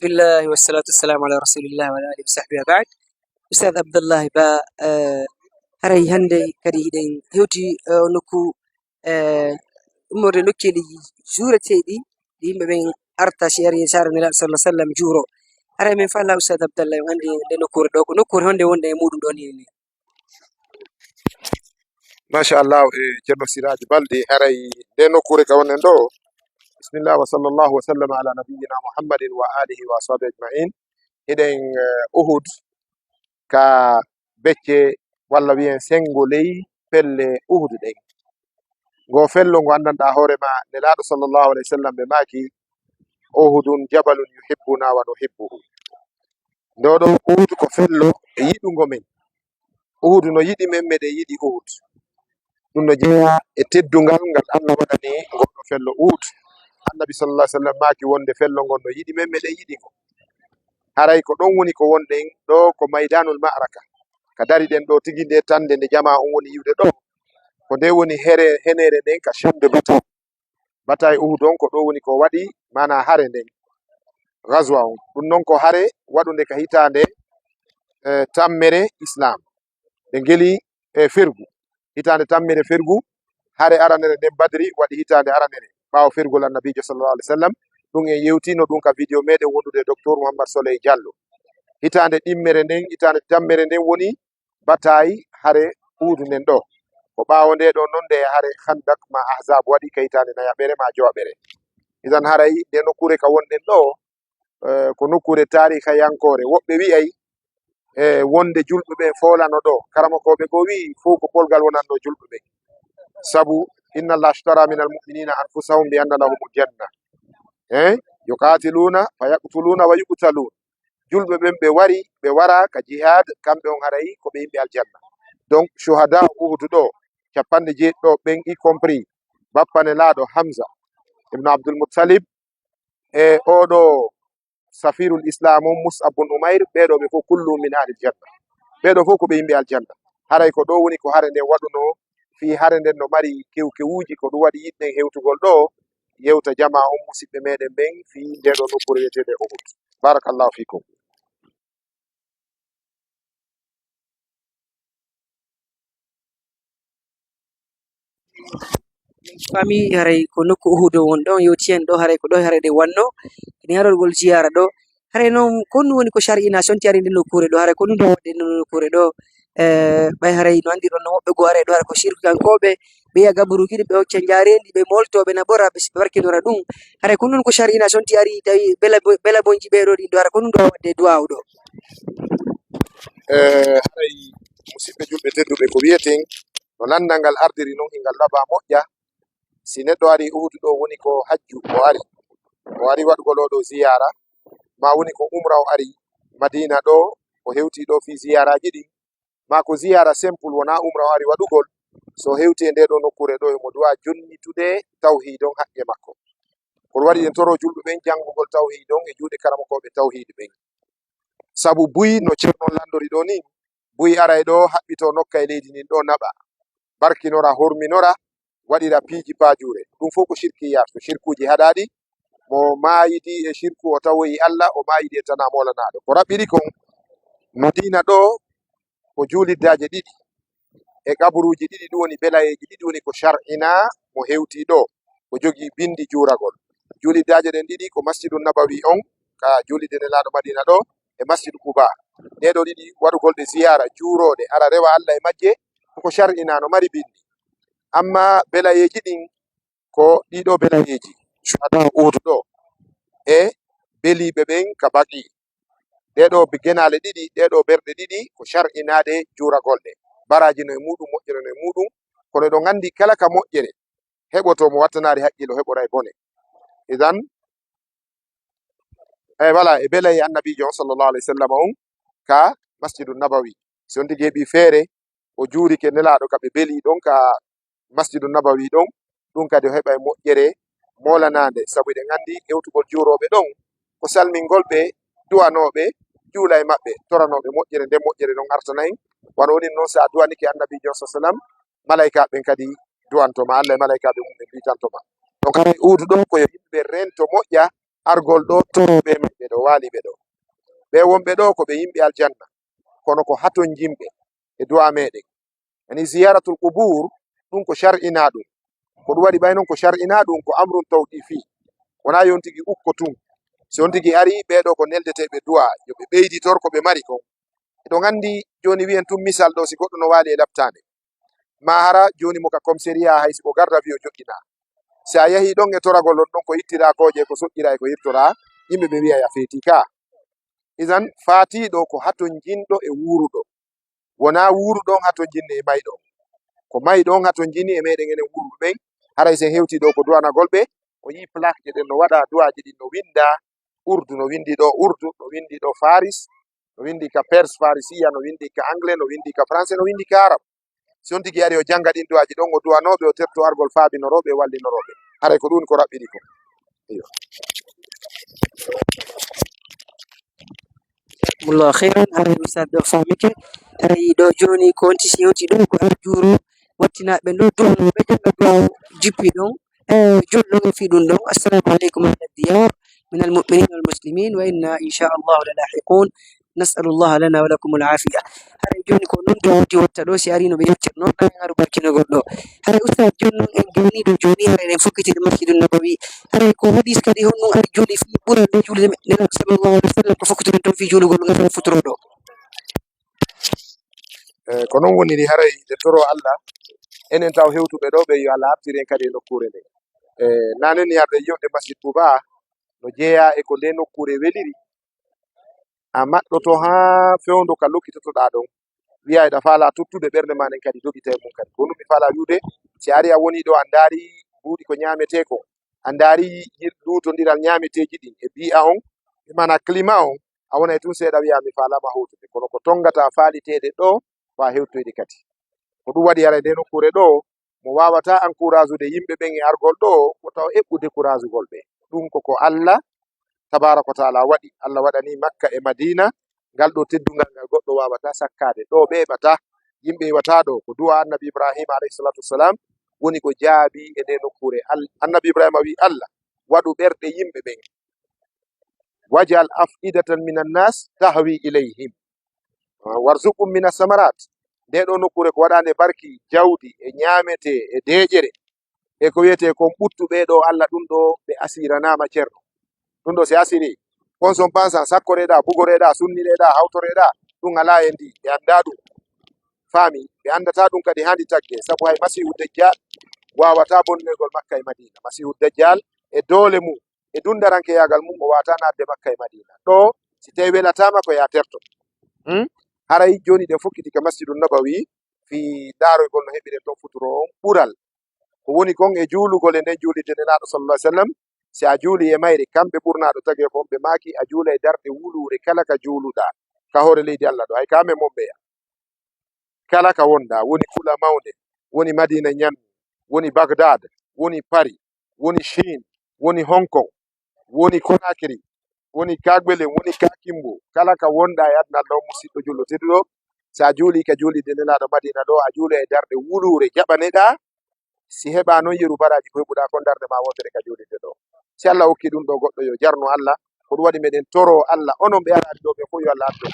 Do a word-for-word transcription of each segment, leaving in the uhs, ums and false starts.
Bismillah, wassalatu wassalamu ala rasulillah wa ala alihi wa sahbihi wa ba'd. Ustaz Abdallah Ba, eh, haray hannde kadi hiɗen hewti, eh, nokku, eh, ummorde nokkeeli juureteeɗi, ɗi yimɓe ɓen arta si ari e saare Nelaaɗo sallallahu alaihi wasallam juuro. Haray min falla Ustaz Abdallah, on anndi nde nokkuure ɗo, ko nokkuure honde wonde e muɗum ɗo ni? Machallah, e Ceerno Siraaji Balde, haray nde nokkuure ka wonnen ɗo. Bismillah, wa sallallahu wa sallam ala nabiyyina Muhammadin wa alihi wa ashabihi ajma'in. Hiɗen, eh, Uhud, ka becce walla wiyen senngo ley pelle Uhud ɗen. Ngo fello ngo anndanɗaa hoore ma, Nelaaɗo sallallahu alaihi wa sallam ɓe maaki, "Uhudun jabalun yuhibbuna wa nuhibbuhu." Ndo ɗo Uhud ko fello e yiɗugo men. Uhud no yiɗi men, meɗen yiɗi Uhud. Ɗum no jeyaa e teddungal ngal Allah waɗani ngol ɗo fello Uhud. Annabi sallallahu alaihi wa sallam maaki wonde fello ngon no yiɗi men, meɗen yiɗi ngo. Haray ko ɗon woni ko wonɗen ɗo, ko Maydanul Ma'raka. Ka dariɗen ɗo tigi, nde tannde nde jamaa on woni iwde ɗo, ko nde woni here, heneere nden ka champ de bataille. Bataille Uhud on, ko ɗo woni ko waɗi, maanaa hare nden, gazwa on. Ɗum non ko hare waɗunde ka hitaande, eh, tammere Islam. Ɓe ngeli e fergu. Hitaande tammere fergu, hare aranere nden Badri waɗi hitaande aranere ɓaawo fergol Annabiijo sallallahu alaihi wasallam. Ɗum en yewtino ɗum ka video meɗen wondude e Docteur Mouhammad Souley Diallo. Hitaande ɗimmere nden, hitaande tammere nden woni bataille hare Uhud nden ɗo. Ko ɓaawo nde ɗo non nde hare Khandak ma Ahzab waɗi ka hitaande nayaɓere ma jowaɓere. Idan haray nde nokkuure ka wonɗen ɗo, eh, ko nokkuure taarihayankoore. Woɓɓe wi'ay, eh, wonde julɓe ɓen foolano ɗo. Karamokooɓe goo wi'i, fow ko polgal wonanno julɓe ɓen. Sabu, "Inna Allah ashtara minal mu'minina anfusahum bi anna lahumul janna." Eh? "Yuqatiluna fa yaqtuluna wa yuqtalun." Julɓe ɓen ɓe wari, ɓe wara ka jihad, kamɓe on haray ko ɓe yimɓe aljanna. Donc, shuhada Uhud ɗo, capanɗe jeeɗiɗo ɓen, y compris bappa Nelaaɗo Hamza ibn Abdul Muttalib, e oɗo safirul Islam on, Mus'ab bun Umair, ɓeɗo ɓe fof kulluhum min ahlil janna. Ɓeɗo fof ko ɓe yimɓe aljanna. Haray ko ɗo woni ko hare nden waɗuno, fii hare nden no mari kewkewuuji, ko ɗum waɗi yiɗɗen hewtugol ɗo, yewta jamaa on, musiɓɓe meɗen ɓen, fii nde ɗo nokkuure wiyeteende Uhud. Barakallahu fikum. Min faami haray ko nokku Uhud o woni ɗon, yewti en ɗo, haray ko ɗo haray ɗe wanno. Ene harorgol ziyaara ɗo. Haray noon, ko ɗum woni ko sari'ina sonti ari nden nokkuure ɗo, haray ko ɗum ɗo waɗde nden nokkuure ɗo. Eh, ɓay haray no anndirɗon no woɓɓe goo haray ɗo, haray ko sirkankooɓe, ɓe yiya gaburuuji ɗi, ɓe hocca njaareendi, ɓe mooltoo, ɓe naɓora, ɓe, ɓe barkinora ɗum. Haray ko ɗum ko sari'ina sonti ari tawi bela bo-, bela bonji ɓee ɗo ɗin ɗo, haray ko ɗum ɗo waɗde duwaaw ɗo. E, haray, musiɓɓe julɓe tedduɓe, ko wiyeten, no lanndal ngal ardiri non, e ngal laba moƴƴa, si neɗɗo ari Uhud ɗo, woni ko hajju o ari, o ari waɗugol oo ɗoo ziyaara, maa woni ko umra o ari Madiina ɗo, o hewti ɗo fii ziyaaraaji ɗin, maa ko ziyaara simple, wonaa umra o ari waɗugol, so o hewti e ndee ɗoo nokkuure ɗo, himo duwaa jonnitude tawhiid on haqqe makko. Ko ɗum waɗi en toroo julɓe ɓen janngugol tawhiid on e juuɗe karamokooɓe tawhiid ɓen. Sabu buy, no Ceerno on lanndori ɗoo nii, buy aray ɗoo, haɓɓitoo nokka e leydi ndin ɗoo, naɓa, barkinora, horminora, waɗira piiji paajuure. Ɗum fof ko sirkiyaat, ko sirkuuji haɗaaɗi. Mo maayidi e sirku, o tawoyi Allah, o maayidi e tanaa moolanaaɗo. Ko raɓɓiri kon, Madiina ɗoo, ko juuliddaaje ɗiɗi e qaburuuji ɗiɗi, ɗum woni belayeeji ɗiɗi, woni ko shar'inaa mo hewtii ɗoo, ko jogii binndi juuragol. Juuliddaaje ɗen ɗiɗi ko Masjidu Nabawi on, ka juulirde Nelaaɗo Madiina ɗoo, e Masjidu Quba. Ɗee ɗoo ɗiɗi waɗugol ɗe ziyaara, juurooɗe, ara rewa Allah e majje, ko ko shar'inaa, no mari binndi. Amma belayeeji ɗin, ko ɗii ɗoo belayeeji, shuhadaa Uhud ɗoo, e beliiɓe ɓen ka Baqi. Ɗee ɗoo be-, genaale ɗiɗi, ɗee ɗoo berɗe ɗiɗi, ko shar'inaade juuragol ɗe. Baraaji no e muuɗum, moƴƴere no e muuɗum, kono eɗon anndi kala ka moƴƴere heɓotoo mo wattanaali haqqil, o heɓoray bone. Idan, eey, voilà, e belaye Annabiijo on, sallallahu alayhi wa sallam, on ka Masjidu Nabawi. Si on tigi heɓii feere, o juurike Nelaaɗo ka ɓe belii ɗon ka Masjidu Nabawi ɗon, ɗum kadi o heɓay moƴƴere moolanaande, sabu eɗen anndi hewtugol juurooɓe ɗon ko salmingol ɓe, du'anooɓe, juula e maɓɓe, toranooɓe moƴƴere, nden moƴƴere ɗon artana en. Wano woni non, so a du'anike Annabiijo on, sallallahu alayhi wa sallam, malaykaaɓe ɓen kadi du'anto ma, Allah e malaykaaɓe mum ɓen du'itanto ma. Donc, haray Uhud ɗoo ko yo yimɓe rento moƴƴa, argol ɗo toro ɓe may ɓe ɗo waali ɓe ɗo. Ɓe wonɓe ɗo ko ɓe yimɓe aljanna, kono ko hatonjinɓe e du'a meɗen. Yani ziyaratul qubur, ɗum ko shar'ina ɗum. Ko ɗum waɗi ɓay non ko shar'ina ɗum ko amrun tawqifi. Wona yo on tigi ukko tun. Si on tigi ari, ɓe ɗo ko neldeteɓe du'a, yo ɓe ɓeyditor ko ɓe mari kon. Eɗon anndi jooni wi'en tun misal ɗo, si goɗɗo no waali e laptaande, ma hara jooni mo ka commissariat hay si ko garda wi'o joɗɗina. Si a yahi ɗon e toragol on ɗon ko ittira kooƴe, ko soƴƴira e ko hirtora, yimɓe ɓe wi'a ya feeti ka. Idan faatiiɗo ko hatonjinɗo e wuuruɗo. Wona wuuruɗo on hatonjinni e mayɗo on. Ko mayɗo on hatonjini e meɗen enen wuuruɓe ɓen. Haray si en hewti ɗo ko du'anagol ɓe, o yii plaque je ɗen no waɗa du'aji ɗin no winda urdu, no windi ɗo urdu, no windi ɗo faris, no windi ka perse farisiya, no windi ka anglais, no windi ka français, no windi ka arab. Si on tigi ari o janga ɗin du'aji ɗon, o du'anooɓe, o terto argol faabinorooɓe e wallinorooɓe. Haray ko ɗum ko raɓɓiɗi ko. Iyo. Jazakumullahu khairan, haray ustad ɗo famike. Haray ɗo jooni ko on tigi hewti ɗo ko arjuuru wattinaɓe ɗo du'anooɓe janga du'a jippi ɗon. Eh, jooni ɗon e fii ɗum ɗon. Assalamu alaikum ahla diyar min al mu'minin wal muslimin wa inna insha Allah la lahiqun. Nas'alullah lana wa lakum al afiya. Haray jooni ko non du'a watti watta ɗo, si ari no ɓe yettir non, ɗa en aru barkinogol ɗo. Haray ustad jooni non en jooni ɗo jooni, haray en fokkitiri Masjidun Nabawi. Haray ko hadis kadi honɗum ari juuli fii ɓural nde juulde Nelaaɗo sallallahu alaihi wa sallam ko fokkitiren ton fii juulugol ngam futuro ɗo. Eh, ko non woniri haray nde toro Allah, enen taw hewtuɓe ɗo ɓe yo Allah artir en kadi e nokkuure nde. Eh, nanen yarde yewde Masjid Quba no jeeya e ko nde nokkuure weliri. A maɗɗoto haa fewndo ka lokkitotoɗaa ɗon. Wi'aa eɗa faalaa tottude ɓernde maa nden kadi dogita e mum kadi. Ko ɗum mi faalaa wi'ude, si a ari a woni ɗo a ndaari buuɗi ko ñaametee ko, a ndaari luutondiral ñaameteeji ɗin e bii'a on, e maanaa climat on, a wonay tun seeɗa wi'aa mi faalaama hewtude. Kono ko tongataa faaliteede ɗo, ko a hewtoyde kadi. Ko ɗum waɗi haray nde nokkuure ɗo, mo waawataa encourage'ude yimɓe ɓen e argol ɗo, wota o eɓɓu décourage'ugol ɓe. Ɗum ko ko Allah tabaaraka wa taala waɗi. Allah waɗani Makka e Madiina ngal ɗo teddungal ngal goɗɗo waawataa sakkaade. Ɗo ɓe eɓataa, yimɓe eɓataa ɗo. Ko du'a Annabi Ibrahima alayhi salatu wassalam woni ko jaabi e nde nokkuure. Al-, Annabi Ibrahima wi Allah, waɗu ɓerɗe yimɓe ɓen. "Waj'al af'idatan minan nas tahwi ilayhim. Warzuqhum minas samarat." Nde ɗo nokkuure ko waɗaande barki, jawdi, e ñaametee, e deeƴere. E ko wiyetee kon ɓuttu ɓe ɗo Allah ɗum ɗo ɓe asiranaama ceerno. Ɗum ɗo si asiri, on son pansan sakkoreɗaa, bugoreɗaa, sunnireɗaa, hawtoreɗaa, ɗum alaa e ndi, ɓe anndaa ɗum. Faami, ɓe anndataa ɗum kadi haa ndi tagge, sabu hay Masiihu Dajjal waawataa bonnoygol Makka e Madiina. Masiihu Dajjal e doole mum, e dunndarankeyaagal mum, o waawataa naatde Makka e Madiina. Ɗo, si tawii welataama ko yaa terto. Hmm? Haray jooni ɗen fokkiti ka Masjidun Nabawi, fii daaroygol no heɓiren ton futuro on ɓural. Ko woni kon e juulugol e nden juulirde Nelaaɗo sallallahu alaihi wasallam, si a juuli e mayre, kamɓe ɓurnaaɗo tagee ko on ɓe maaki, a juula e darɗe wuluure kala ka juuluɗaa, ka hoore leydi Allah ɗo, hay ka amen mon ɓeya. Kala ka wonɗaa, woni Kula Mawnde, woni Madina Ñanmi, woni Bagdad, woni Paris, woni Chine, woni Hong Kong, woni Conakry, woni Kagbelen, woni Kakimbo, kala ka wonɗaa e aduna Allah on, musiɗɗo julɗo tedduɗo, si a juuli ka juulirde Nelaaɗo Madina ɗo, a juula e darɗe wuluure jaɓaneɗaa, si heɓaa non yeru baraaji ko heɓuɗaa kon darnde maa wootere ka juulirde ɗo. Si Allah okki ɗum ɗo goɗɗo yo jarnu Allah, ko ɗum waɗi meɗen toroo Allah, onon ɓe araali ɗo ɓe fof yo Allah addu.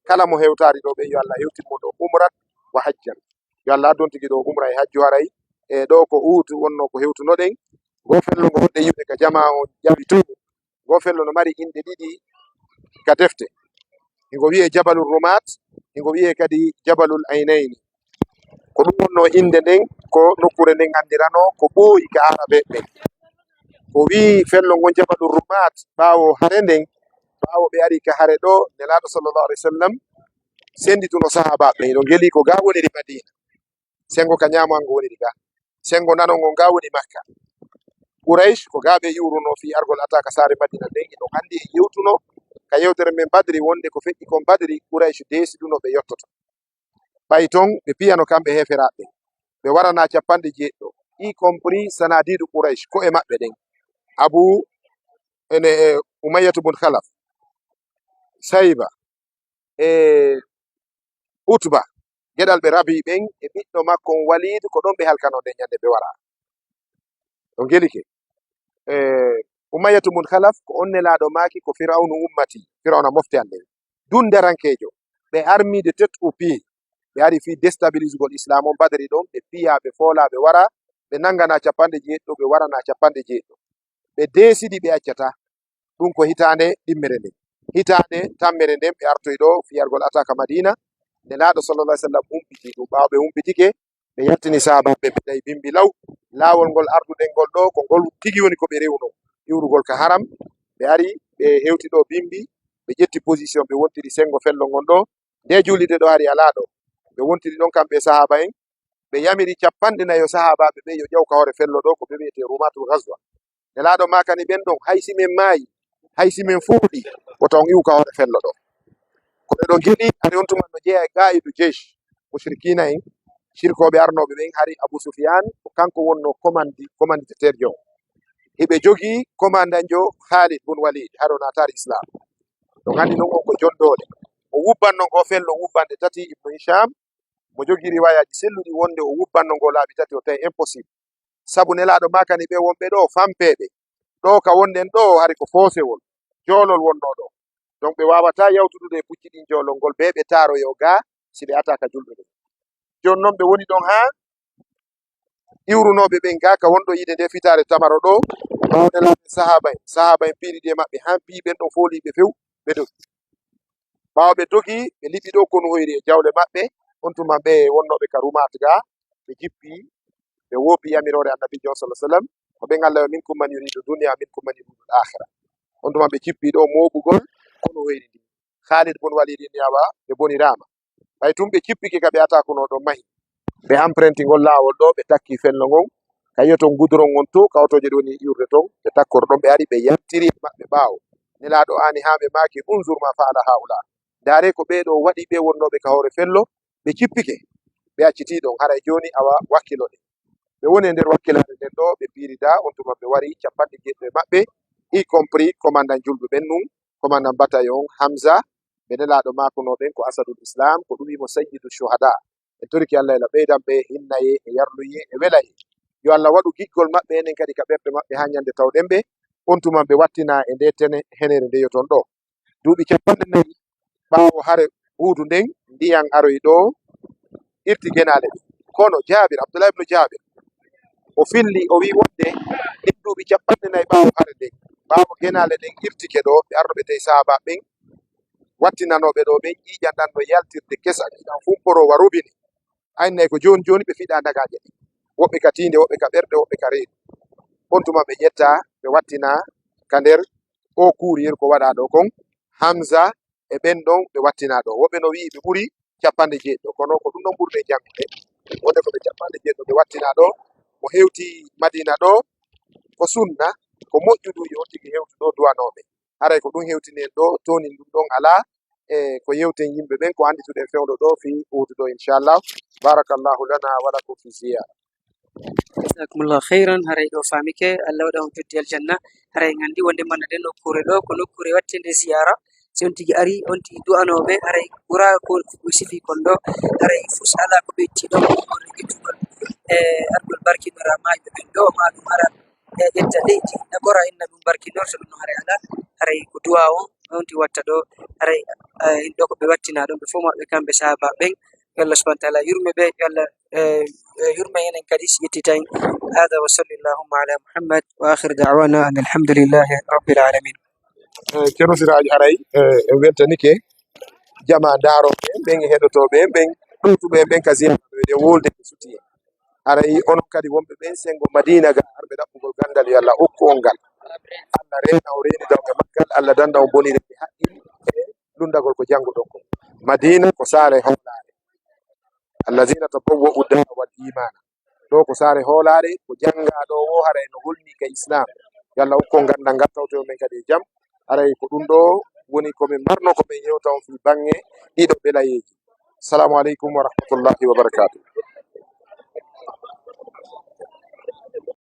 Kala mo hewtaari ɗo ɓe yo Allah hewtin mo ɗo umrat wa hajjan. Yo Allah addu on tigi ɗo umra e hajju haray. E ɗo ko Uhud wonno ko hewtunoɗen. Ngo fello ngo honɗen yi'ude ka jamaa on ƴawi to. Ngo fello no mari inɗe ɗiɗi ka defte. Hingo wi'ee Jabalul Rumaat, hingo wi'ee kadi Jabalul Aynayni. Ko ɗum wonno innde nden, ko nokkuure nden anndiranoo ko ɓooyi ka Aarabeeɓe ɓen. Ko wi'i fello ngon Jabalul Rumaat, ɓaawo hare nden, ɓaawo ɓe ari ka hare ɗo, Nelaaɗo sallallahu alaihi wasallam senndituno sahaabaaɓe ɓen, hino ngelii ko gaa woniri Madiina. Senngo ka ñaamo an ngo woniri gaa. Senngo nano ngo gaa woni Makka. Quraysh ko gaa ɓe iwruno fii argol attaque saare Madiina nden, hiɗon anndi en yewtuno ka yewtere men Badri wonde ko feƴƴi kon Badri, Quraysh deesiduno ɓe yottoto. Ɓay ton ɓe piyano kamɓe heeferaaɓe ɓen. Ɓe waranaa capanɗe jeeɗiɗo, y compris sanadiidu Quraysh, ko e maɓɓe ɗen. Abu, ene, e Umayyatu bun Khalaf, Sayba, e Utba, geɗal ɓe Rabi ɓen, e ɓiɗɗo makko on Walid, ko ɗon ɓe halkanoo nden ñande ɓe waraa. On gelike. E, Umayyatu bun Khalaf, ko on nelaaɗo maaki, ko Firawnu ummati, Firawna mofte an nden. Dundarankeejo. Ɓe armi de tête aux pieds. Ɓe ari fii déstabilisugol Islam on Badri ɗon, ɓe piya, ɓe foola, ɓe wara, ɓe nangana capanɗe jeeɗiɗo, ɓe warana capanɗe jeeɗiɗo. Ɓe deesidi ɓe accataa. Ɗum ko hitaande ɗimmere nden. Hitaande tammere nden ɓe artoyi ɗo fiyargol ataka Madina. Nelaaɗo sallallahu alaihi wasallam humpiti ɗum. Ɓaawo ɓe humpitike, ɓe yaltini sahaabaaɓe ɓe ɓe dayi bimbi law. Laawol ngol arduɗen ngol ɗo, ko ngol tigi woni ko ɓe rewno. Iwrugol ka haram, ɓe ari, ɓe hewti ɗo bimbi, ɓe ƴetti position, ɓe wontiri sengo fello ngon ɗo. Nde juulirde ɗo hari alaa ɗo. Ɓe wontiri ɗon kamɓe e sahaaba en, ɓe yamiri capanɗe nayo sahaabaaɓe ɓe yo ƴaw ka hoore fello ɗo, ko ɓe wi'etee rumatul ghazwa. Nelaaɗo maakani ɓen ɗon, hay si men maayi, hay si men fuuɗi, wota on iwu ka hoore fello ɗo. Ko ɓe ɗon geni, hari on tuma no jeyaa e qaa'idu jeysh, mushrikina en, shirkooɓe arnooɓe ɓen, hari Abu Sufyan, ko kanko wonno commandi-, commanditaire jo. Hiɓe jogii commandant jo Khalid bun Walid, hari o naataali Islam. Ɗon anndi non on ko jondoole. O wubbanno ngo fello wubbanɗe tati, Ibnu Hisham, mo jogii riwaayaaji selluɗi wonde o wubbanno ngo laabi tati, o tawi impossible. Sabu Nelaaɗo maakani ɓe wonɓe ɗo fampeeɓe. Ɗo ka wonɗen ɗo hari ko foosewol, joolol wonno ɗo. Donc ɓe waawataa yawtudude e pucci ɗin joolol ngol, bee ɓe taaroyoo gaa si ɓe ataka julɓe ɓen. Jooni non ɓe woni ɗon haa iwrunooɓe ɓen gaa ka wonɗo yiide nde fitaare tamaro ɗo. Ɓaawo Nelaaɓe sahaaba en, sahaaba en piiri ɗi e maɓɓe haa piyi ɓen ɗon fooli ɓe few, ɓe dogi. Ɓaawo ɓe dogi, ɓe liɓi ɗo konu hoyri e jawle maɓɓe, on tuma ɓe wonnooɓe ka rumaat gaa, ɓe jippi, ɓe woopi yamiroore Annabiijo on, sallallahu alaihi wasallam, ko ɓen Allah yo, "Minkum man yuridu dunya, minkum man yuridu al-akhirah." On tuma ɓe jippi ɗo mooɓugol konu hoyri ndi. Khalid bun Walid inni awa ɓe boniraama. Ɓay tun ɓe jippike ka ɓe atakuno ɗon mahi. Ɓe emprunti ngol laawol ɗo, ɓe takki fello ngon. Ka yi'oton gudron on to, ka otooje ɗe woni iwrude ton, ɓe takkor ɗon, ɓe ari, ɓe yaltiri e maɓɓe ɓaawo. Nelaaɗo aani haa ɓe maaki, "Unzur ma fa'ala haula." Ndaare ko ɓee ɗo waɗi ɓe wonnooɓe ka hoore fello, ɓe jippike, ɓe accitii ɗon. Haray jooni awa wakkilo ɗe. Ɓe woni e nder wakkilaare nden ɗo, ɓe piirida, on tuma ɓe wari capanɗe jeeɗiɗo e maɓɓe, y compris commandant julɓe ɓen nun, commandant bataillon Hamza, ɓe Nelaaɗo maakunoo ɓen ko Asadul Islam, ko ɗum wimo Sayyidu Shuhada. En torike Allah ila ɓeydan ɓe hinnaye e yarluye e welaye. Yo Allah waɗu giggol maɓɓe enen kadi ka ɓerɗe maɓɓe haa ñande tawɗen ɓe, on tuma ɓe wattina e nde tene henere nde yoton ɗo. Duuɓi capanɗe nayi ɓaawo hare Uhudu nden, ndiyan aroyi ɗo, irti genaale ɗen. Kono Jaabir, Abdullah ibn Jaabir, o filli, o wi'i wonde ɗin duuɓi capanɗe nayi ɓaawo hare nden, ɓaawo genaale ɗen irtike ɗo, ɓe arno ɓe tawi sahaaba ɓen wattinanooɓe ɗo ɓen ƴiiƴan ɗan no yaltirde kesa, ƴiiƴan fumporoo wa robine. Aynay ko jooni jooni ɓe fiɗa dagaaje ɗin. Woɓɓe ka tiinde, woɓɓe ka ɓerɗe, woɓɓe ka reedu. On tuma ɓe ƴetta, ɓe wattina ka nder o kuuriyel ko waɗa ɗo kon. Hamza e ɓen ɗon ɓe wattina ɗo. Woɓɓe no wi'i ɓe ɓuri capanɗe jeeɗiɗo, kono ko ɗum ɗon ɓurɓe janngude. Wonde ko ɓe capanɗe jeeɗiɗo ɓe wattina ɗo. Mo hewti Madina ɗo, ko sunna, ko moƴƴu ɗum yo on tigi hewtu ɗo duwanooɓe. Haray ko ɗum hewtini en ɗo, toonin ɗum ɗon alaa. E ko yewten yimɓe ɓen, ko anndituɗen fewndo ɗo fii Uhudu ɗo, inchallah. Barakallahu lana wa lakum fi ziyara. Jazakumullahu khairan. Haray ɗo faamike, Allah waɗa on joddi aljanna. Haray en anndi wonde mannaɗen nokkuure ɗo ko nokkuure wattende ziyara. Si on tigi ari, on tigi du'anooɓe, haray ɓura ko sifi kon ɗo. Haray fus alaa ko ɓe itti ɗon, ko ƴettugol e argol barkinora maayɓe ɓen ɗo, ma ɗum ara e ƴetta leydi nagora inna ɗum barkinorto ɗum no haray alaa. Haray ko du'a on on tigi watta ɗo. Haray ɗo ko ɓe wattina ɗon ɓe fof maɓɓe kamɓe sahaaba ɓen. Yo Allah subhanahu wa taala yurme ɓe, yo Allah yurme enen kadi si ƴetti tawi. Hada wa sallallahu ala Muhammad wa akhir da'wana an alhamdulillahi rabbil alamin. Ceerno Siraaji, haray en weltanike jama ndaarooɓe en ɓen e heɗotooɓe en ɓen, ɗowtuɓe en ɓen ka ziyaara ɗo, eɗen wolde ɓe suti en. Haray onon kadi wonɓe ɓen senngo Madiina ga, arɓe ɗaɓɓugol ganndal, yo Allah okku on ngal. Allah reena on, reenida on e maggal, Allah dannda on bonire e haqqil e lunndagol ko jannguɗon kon. Madiina ko saare hoolaare. Allazina tabawwa'u dara wal imaana. Ɗo ko saare hoolaare, ko janngaa ɗo woo haray no holni ka Islaam. Yo Allah okku on ganndal ngal, tawtoyo men kadi e jam. Haray ko ɗum ɗo woni ko min marno ko min yewta on fii baŋŋe ɗiɗo belayeeji. Salaamu aleykum wa rahmatullahi wa barakaatuh.